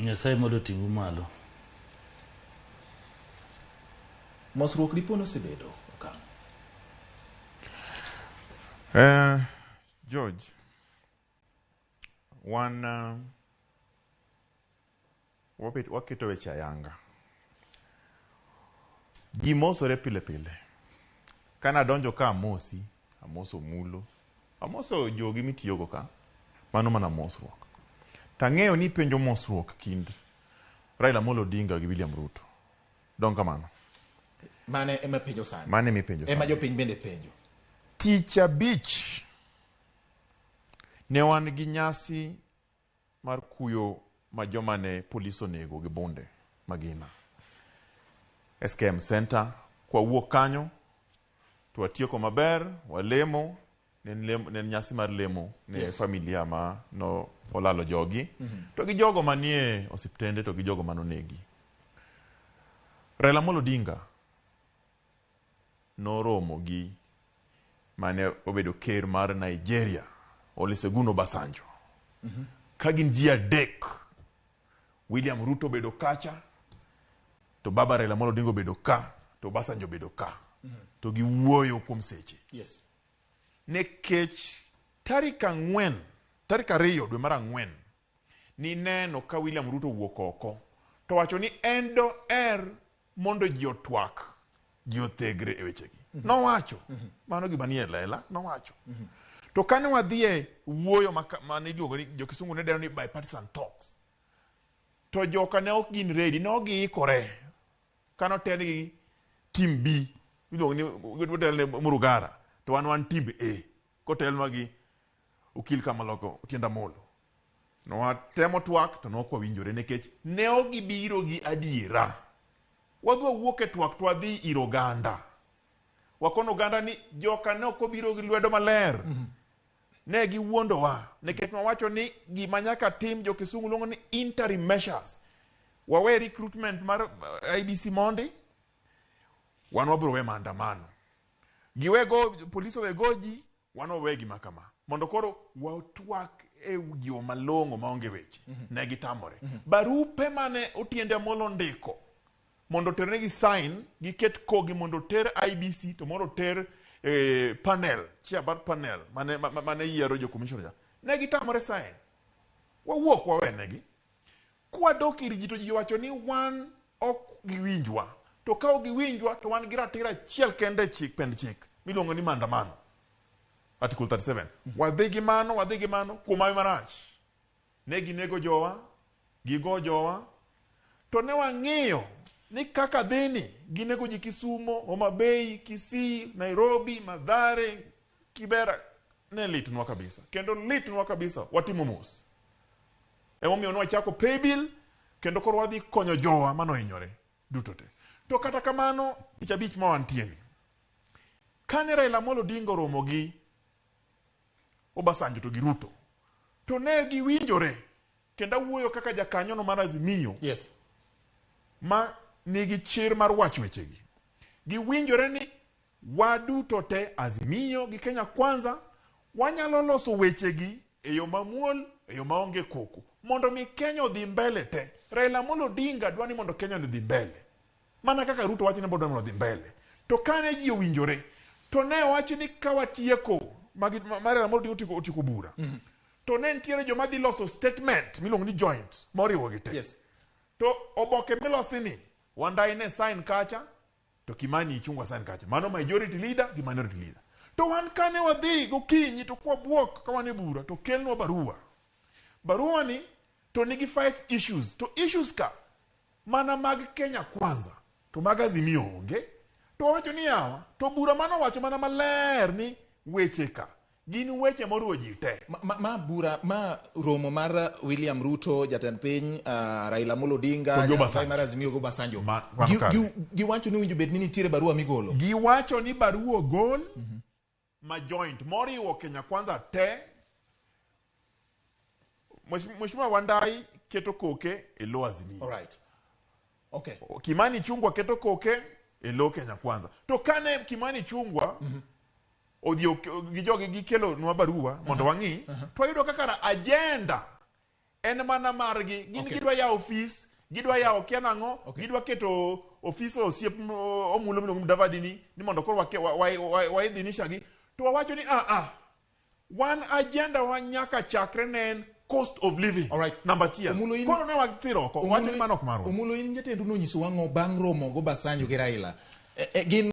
Nyasaye mondo oting'u malo. Mosruok dipo nosebedo okang'. George, wan waketo weche ayanga. Ji mosore pile pile. Kana adonjo ka amosi, amoso mulo, amoso jogi mitiyogo ka, mano mana mosruok. Tang'eyo ni penjo mosruok kind Raila Amolo Odinga gi William Ruto. Dong kamano. Mane ema penjo sani. Mane mipenjo Ema sani. jopiny bende penjo. Tich abich ne wan gi nyasi mar kuyo ma joma ne polis onego gi bunde magina. SKM Center, kwawuok kanyo to watieko maber, walemo, ne en lemo, ne en nyasi mar lemo ne familia ma no olalo jogi to gi jogo manie osiptende to gi jogo manonegi. Raila Amolo Odinga noromo gi mane obedo ker mar Nigeria Olusegun Obasanjo ka gin ji adek. William Ruto obedo kacha to baba Raila Amolo Odinga obedo ka to Obasanjo obedo ka to giwuoyo kuom seche. Nikech tarik 4, tarik 2 dwe mar 4 nineno ka William Ruto owuok oko to wacho ni en doher mondo ji otwak, ji othegre e wechegi. Nowacho, mano gima nie lela, nowacho. To kane wadhi e wuoyo mane iluongo ni jo Kisungu ne dendo ni bipartisan talks, to joka ne ok gin ready, ne ok giikore. Kane otelnegi team B, iluongo ni otelne Murugara, to wan team A, kotelnwa gi Okil Kamaloko Otiende Amolo. Nwatemo twak to ne ok wawinjore nikech ne ok gibiro gi adiera. Wadhi wawuok e twak to wadhi ir oganda. Wakono oganda ni joka ne ok obiro gi lwedo maler. Ne giwuondowa nikech wawacho ni gima nyaka tim jo Kisungu luongo ni interim measures. Wawe recruitment mar IEBC mondi, wan wabiro we maandamano. Giwego, polis owe go ji, wan wawe gima kama. Mondo koro watwak e yo malong'o maonge weche. Ne gitamore. Barupe mane Otiende Amolo ondiko mondo oternegi sign, giket kogi mondo oter IEBC to mondo oter panel, chair mar panel mane yiero jo commissioner. Ne gitamore sign. Wawuok wawenegi. Kwadok ir ji to ji owacho ni wan ok giwinjwa. To ka ok giwinjwa to wan gi ratiro achiel kende e chik, pend chik miluongo ni maandamano. Article 37. Wadhi gi mano, wadhi gi mano kuom hawi marach. Ne ginego jowa, gigo jowa. To ne wang'iyo ni kaka dhini ginego ji Kisumo, Homa Bay, Kisii, Nairobi, Mathare, Kibera. Ne litnwa kabisa. Kendo litnwa kabisa, watimo mos. Emomiyo nwachako pay bill kendo koro wadhi konyo jowa manohinyore duto te. To kata kamano, tich abich ma wantie ni, kane Raila Amolo Odinga oromo gi Obasanjo to gi Ruto, to ne giwinjore, kendo awuoyo kaka jakanyono mar Azimio ma nigi chir mar wacho wechegi. Giwinjore ni waduto te Azimio gi Kenya Kwanza wanyalo loso wechegi e yo mamuol, e yo maonge koko, mondo mi Kenya odhi mbele te. Raila Amolo Odinga dwa ni mondo Kenya odhi mbele. Mana kaka Ruto wacho ni bodwa mondo odhi mbele. To kane ji owinjore, to ne owach ni ka watieko, magi, ma Raila Amolo Odinga otieko bura, to ne nitiere joma dhi loso statement miluongo ni joint, moriwo gi te. To oboke milosi ni, Wandayi ne sign kacha, to Kimani Ichung'wa sign kacha. Mano majority leader gi minority leader. To wan kane wadhi gokinyi to kwabuok ka wan e bura to kelnwa barua. Barua ni to nigi 5 issues. To issues ka mana mag Kenya Kwanza to mag Azimio onge. To wawacho ni yawa, to bura mano owacho mana maler ni weche ka gin weche moriwo ji te. Ma bura, ma romo mar William Ruto, jatend piny, Raila Amolo Odinga, To gi jatend Obasanjo. mar Azimio gi Obasanjo. Mano kare. Giwacho ni winjo bed ni nitiere barua migolo. Giwacho ni barua ogol ma joint moriwo Kenya Kwanza te. Mheshimiwa Wandayi keto koke e lo Azimio. All right. Okay. Kimani Ichung'wa keto koke e lo Kenya Kwanza. To kane Kimani Ichung'wa odhi gi jogi gikelo nwa barua mondo wang'i, to wayudo kaka agenda En mana margi. Gin Okay. gidwa yawo ofis, gidwa yawo kia nang'o, Okay. gidwa keto ofis osiep Omulo miluongo ni Mudavadi ni mondo koro waidhinisha gi. To wawacho ni ah ah, wan agenda wa nyaka chakre ne en cost of living. Alright. Namba achiel. Omulo in- Koro ne wathiro oko. Wacho ni mano ok marwa. Omulo in jatendu nonyiso wang'o bang' romo go Obasanjo gi Raila. E, gin